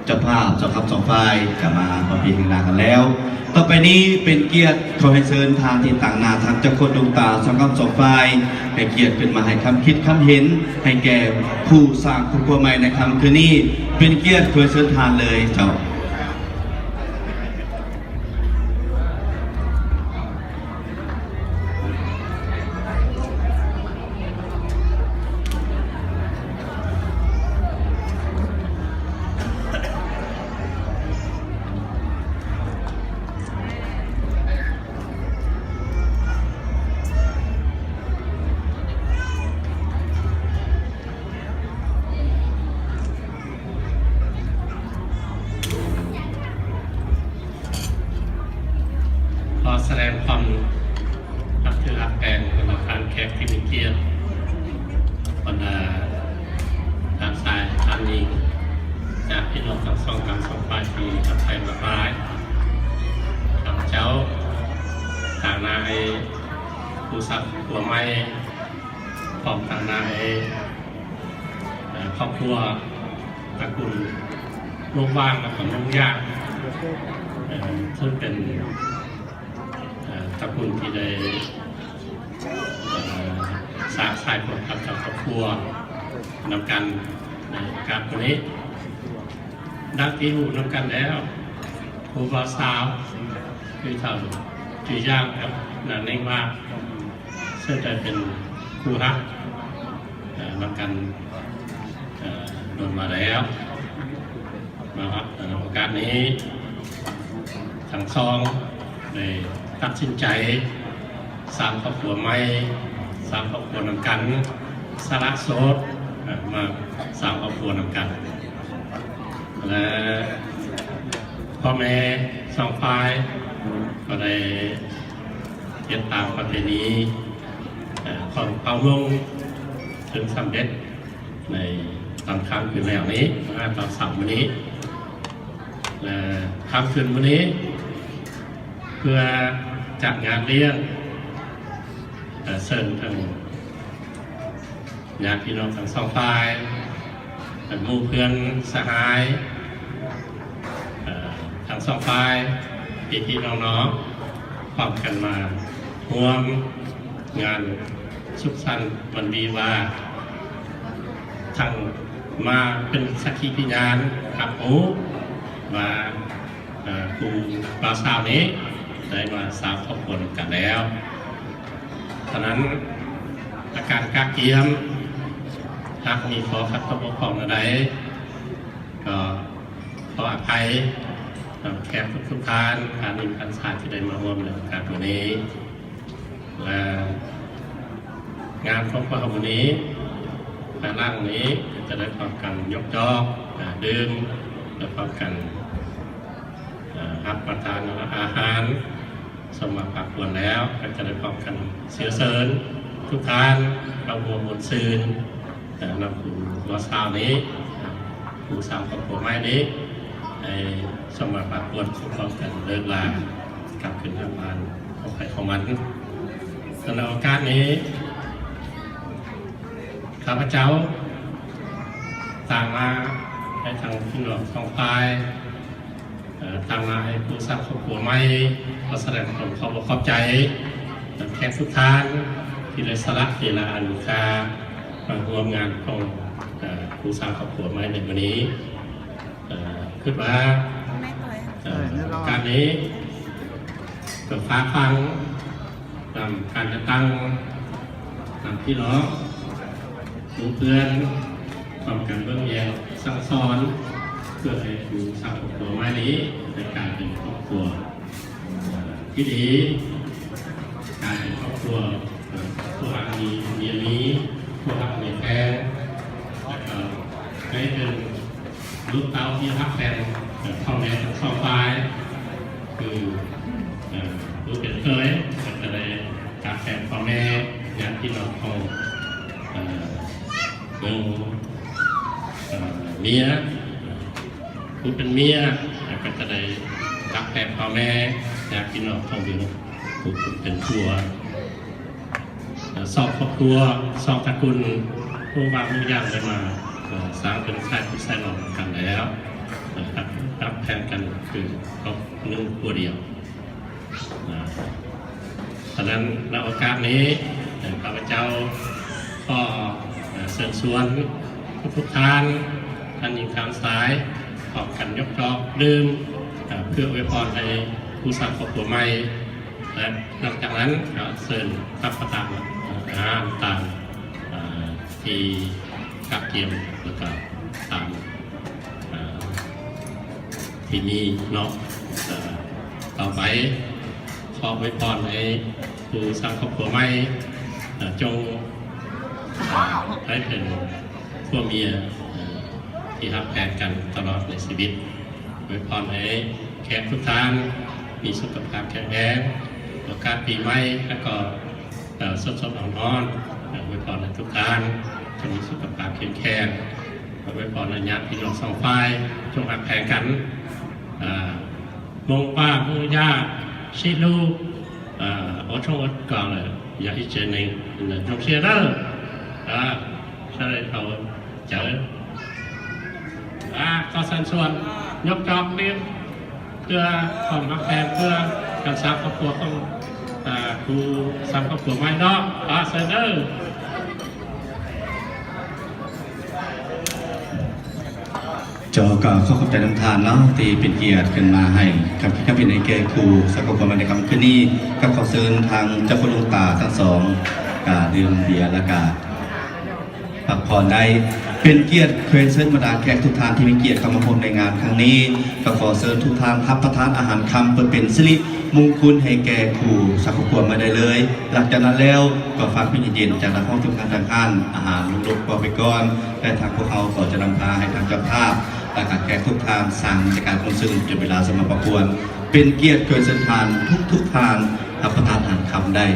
ເຈົ້າພາບສອງຄຳສອງຝ່າຍກະມາພ້ອມພີ້ແຫ່ງໜ້າກັນແລ້ວ. ຕໍ່ໄປນີ້ເປັນກຽດຂໍໃຫ້ເຊີນທ່ານທີ່ຕາງໜ້າທັງເຈົ້າໂຄດດົງຕາສອງຄຳສອງຝ່າຍ ໃຫ້ກຽດຂຶ້ນມາໃຫ້ຄຳຄິດຄຳເຫັນໃຫ້ແກ່ຄູ່ສ້າງຄອບຄົວໃໝ່ໃນຄ່ຳຄືນນີ້. ເປັນກຽດຂໍໃຫ້ເຊີນທ່ານເລີຍເຈົ້າ. ຂໍສະແດງຄວາມຮັບຖືຮັກແພງບັນດາທ່ານແຂກທີ່ມີກຽດ, ບັນດາທ່ານຊາຍທ່ານຍິງ, ຍາດພີ່ນ້ອງທັງສອງການສອງຝ່າຍທີ່ຮັກແພງຫຼາກຫຼາຍ. ຂ້າພະເຈົ້າຕາງໜ້າໃຫ້ຄູ່ສ້າງຄົວໃໝ່ ພ້ອມຕາງໜ້າໃຫ້ ເອີ ຄອບຄົວຕະກຸນໂລກຫວ່າງ ແລ້ວກໍໂລກຢາກ ເອີ ເຊິ່ງເປັນ ເອີ ຕະກຸນທີ່ໄດ້ ເອີ ສ້າງສາຍພົວພັນກັບຄອບຄົວນຳກັນໃນໂອກາດມື້ນີ້. ດັ່ງທີ່ຮູ້ນຳກັນແລ້ວ ຜູ້ບ່າວສາວ ຄືເຂົາຈື່ຢ່າງກັບນາງເໜັງວ່າ ເຊິ່ງໄດ້ເປັນຄູ່ຮັກ ເອີ ນຳກັນ ເອີ ດົນມາແລ້ວ. ມາຮອດ ເອີ ໂອກາດນີ້ ທັງສອງໄດ້ຕັດສິນໃຈສ້າງຄອບຄົວໃໝ່, ສ້າງຄອບຄົວນຳກັນ, ສະຫຼະໂສດ ເອີ ມາສ້າງຄອບຄົວນຳກັນ ແລະ ພໍ່ແມ່ສອງຝ່າຍກໍໄດ້ເຮັດຕາມປະເພນີ ເອີ ຂອງເຜົ່າມົ້ງ ເຊິ່ງສຳເລັດໃນຕອນຄ່ຳຄືນແລງນີ້ ມາຕອນເຊົ້າມື້ນີ້ ແລະ ຄ່ຳຄືນມື້ນີ້ ເພື່ອຈັດງານລ້ຽງ ເອີ ເຊີນທັງ ຍາດພີ່ນ້ອງທັງສອງຝ່າຍ, ໝູ່ເພື່ອນສະຫາຍ ເອີ ທັງສອງຝ່າຍ ພີ່ໆນ້ອງໆ ພ້ອມກັນມາຮ່ວມງານສຸກສັນວັນວິວາ ທັງມາເປັນສັກຂີພະຍານຮັບຮູ້ວ່າ ເອີ ຄູ່ບ່າວສາວນີ້ໄດ້ມາສ້າງຄອບຄົວນຳກັນແລ້ວ. ສະນັ້ນ ອາການກະກຽມ ຫາກມີຂໍ້ຂັດຕົກບົກຜ່ອງອັນໃດ ກໍຂໍອະໄພນຳແຂກທຸກໆທ່ານ ທ່ານຍິງທ່ານຊາຍທີ່ໄດ້ມາຮ່ວມໃນໂອກາດມື້ນີ້ ແລະ ງານຂອງພວກເຮົາມື້ນີ້ ພາຍຫຼັງນີ້ກໍຈະໄດ້ພ້ອມກັນຍົກຈອກ ອາ ດື່ມ ແລະ ພ້ອມກັນ ເອີ ຮັບປະທານອາຫານສົມມາພາຄວນແລ້ວ ກໍຈະໄດ້ພ້ອມກັນເຊື້ອເຊີນທຸກທ່ານເຂົ້າຮ່ວມມ່ວນຊື່ນ ເອີ ນຳຄູ່ບ່າວສາວນີ້ ຄູ່ສ້າງຄອບຄົວໃໝ່ນີ້ ໃຫ້ສົມມາພາຄວນພ້ອມກັນເລີກລາກັບຄືນທາງບ້ານຂອງໃຜຂອງມັນ. ສຳລັບໂອກາດນີ້ ຂ້າພະເຈົ້າຕາງໜ້າໃຫ້ທັງພີ່ນ້ອງສອງຝ່າຍ ເອີ ຕາງໜ້າໃຫ້ຄູ່ສ້າງຄອບຄົວໃໝ່ ຂໍສະແດງຄວາມຂອບອົກຂອບໃຈນຳແຂກທຸກທ່ານທີ່ໄດ້ສະຫຼະເວລາອັນມີຄ່າມາຮ່ວມງານຂອງ ເອີ ຄູ່ສ້າງຄອບຄົວໃໝ່ໃນມື້ນີ້. ເອີ ຄິດວ່າ ເອີ ການນີ້ກໍຝາກຝັງນຳການຈັດຕັ້ງ ນຳພີ່ນ້ອງ ໝູ່ເພື່ອນ ພ້ອມກັນເບິ່ງແຍງສັ່ງສອນ ເພື່ອໃຫ້ຄູ່ສ້າງຄອບຄົວໃໝ່ນີ້ໄດ້ກາຍເປັນຄອບຄົວ ເອີ ທີ່ດີ ກາຍເປັນຄອບຄົວ ເອີ ຄູ່ຮັກມີເມຍມີ ຄູ່ຮັກເມຍແພງ ແລ້ວກໍໃຫ້ເປັນລູກເຕົ້າທີ່ຮັກແພງ ເອີ ພໍ່ແມ່ທັງສອງຝ່າຍ ຄື ເອີ ຜູ້ເປັນເຂີຍກໍຈະໄດ້ຮັກແພງພໍ່ແມ່ ຍາດພີ່ນ້ອງຂອງ ເອີ ເບິ່ງ ເອີ ເມຍ ຜູ້ເປັນເມຍກໍຈະໄດ້ຮັກແພງພໍ່ແມ່ ຍາດພີ່ນ້ອງຂອງເບິ່ງຜູ້ເປັນຜົວ ເອີ ສອງຄອບຄົວ ສອງຕະກຸນ ຜູ້ວ່າມີຢ່າງໄດ້ມາ ເອີ ສ້າງເປັນສາຍພີ່ສາຍນ້ອງນຳກັນແລ້ວ ເອີ ຮັກ ແຂ່ງກັນຄືຄອບໜຶ່ງຄົວດຽວ. ອາ ສະນັ້ນ ໃນໂອກາດນີ້ ເອີ ຂ້າພະເຈົ້າຂໍ ເອີ ເຊີນຊວນທຸກໆທ່ານ ທັງຍິງທັງຊາຍ ພ້ອມກັນຍົກຈອກດື່ມ ເອີ ເພື່ອອວຍພອນໃຫ້ຄູ່ສ້າງຄອບຄົວໃໝ່ ແລະ ຫຼັງຈາກນັ້ນກໍເຊີນຮັບປະທານອາຫານຕາມ ເອີ ທີ່ກະກຽມ ແລ້ວກໍຕາມ ເອີ ທີ່ມີເນາະ. ເອີ ຕໍ່ໄປຂໍອວຍພອນໃຫ້ຄູ່ສ້າງຄອບຄົວໃໝ່ ເອີ ຈົ່ງ ເອີ ໄດ້ເປັນຜົວເມຍ ເອີ ທີ່ຮັກແພງກັນຕະຫຼອດໃນຊີວິດ. ອວຍພອນໃຫ້ແຂກທຸກທ່ານມີສຸຂະພາບແຂງແຮງ ໂອກາດປີໃໝ່ ແລ້ວກໍ ເອີ ສົດໆຮ້ອນໆ ອວຍພອນໃຫ້ທຸກທ່ານຈົ່ງມີສຸຂະພາບເຂັ້ມແຂງ. ອວຍພອນໃຫ້ຍາດພີ່ນ້ອງສອງຝ່າຍຈົ່ງຮັກແພງກັນ. ອາ ມົງປາ ມຸຢາ ຊິລູ ອາ ອົດທົນອົດການ ຢ່າອິດເຈເນັງ ຈົ່ງເຊເດີ ອາ ສະເດັດເຂົາ ເຈີ ອາ ຂໍເຊີນຊວນຍົກຈອກດື່ມ ເພື່ອຄວາມຮັກແພງ ເພື່ອການສ້າງຄອບຄົວຂອງ ອາ ຄູ່ສ້າງຄອບຄົວໃໝ່ເນາະ. ຂໍເຊີນເດີ. ເຈົ້າ ກໍຂໍຂອບໃຈນຳທ່ານເນາະ ທີ່ເປັນກຽດຂຶ້ນມາໃຫ້ຄຳຄິດຄຳເຫັນໃຫ້ແກ່ຄູ່ສ້າງຄອບຄົວໃໝ່ໃນຄ່ຳຄືນນີ້. ກໍຂໍເຊີນທາງເຈົ້າຄຸນລຸງຕາທັງສອງ ກະດື່ມເບຍ ແລ້ວກະ ພັກຜ່ອນໄດ້. ເປັນກຽດແຂກເຊີນ ບັນດາແຂກທຸກທ່ານທີ່ມີກຽດເຂົ້າມາຮ່ວມໃນງານຄັ້ງນີ້ ກໍຂໍເຊີນທຸກທ່ານຮັບປະທານອາຫານຄ່ຳ ເພື່ອເປັນສິລິມຸງຄຸນໃຫ້ແກ່ຄູ່ສ້າງຄອບຄົວໃໝ່ໄດ້ເລີຍ. ຫຼັງຈາກນັ້ນແລ້ວ ກໍຝາກເປັນເຢັນໆຈາກນັກຮ້ອງທີມງານທາງຮ້ານ ອາຫານລົງລົດກໍໄປກ່ອນ ແລະ ທາງພວກເຮົາກໍຈະນຳພາໃຫ້ທາງເຈົ້າພາບ ແລະ ກະແຂກທຸກທ່ານສ້າງບັນຍາກາດມ່ວນຊື່ນຈົນເວລາສຳລັບປະກວດ. ເປັນກຽດແຂກເຊີນທ່ານທຸກໆທ່ານຮັບປະທານອາຫານຄ່ຳໄດ້.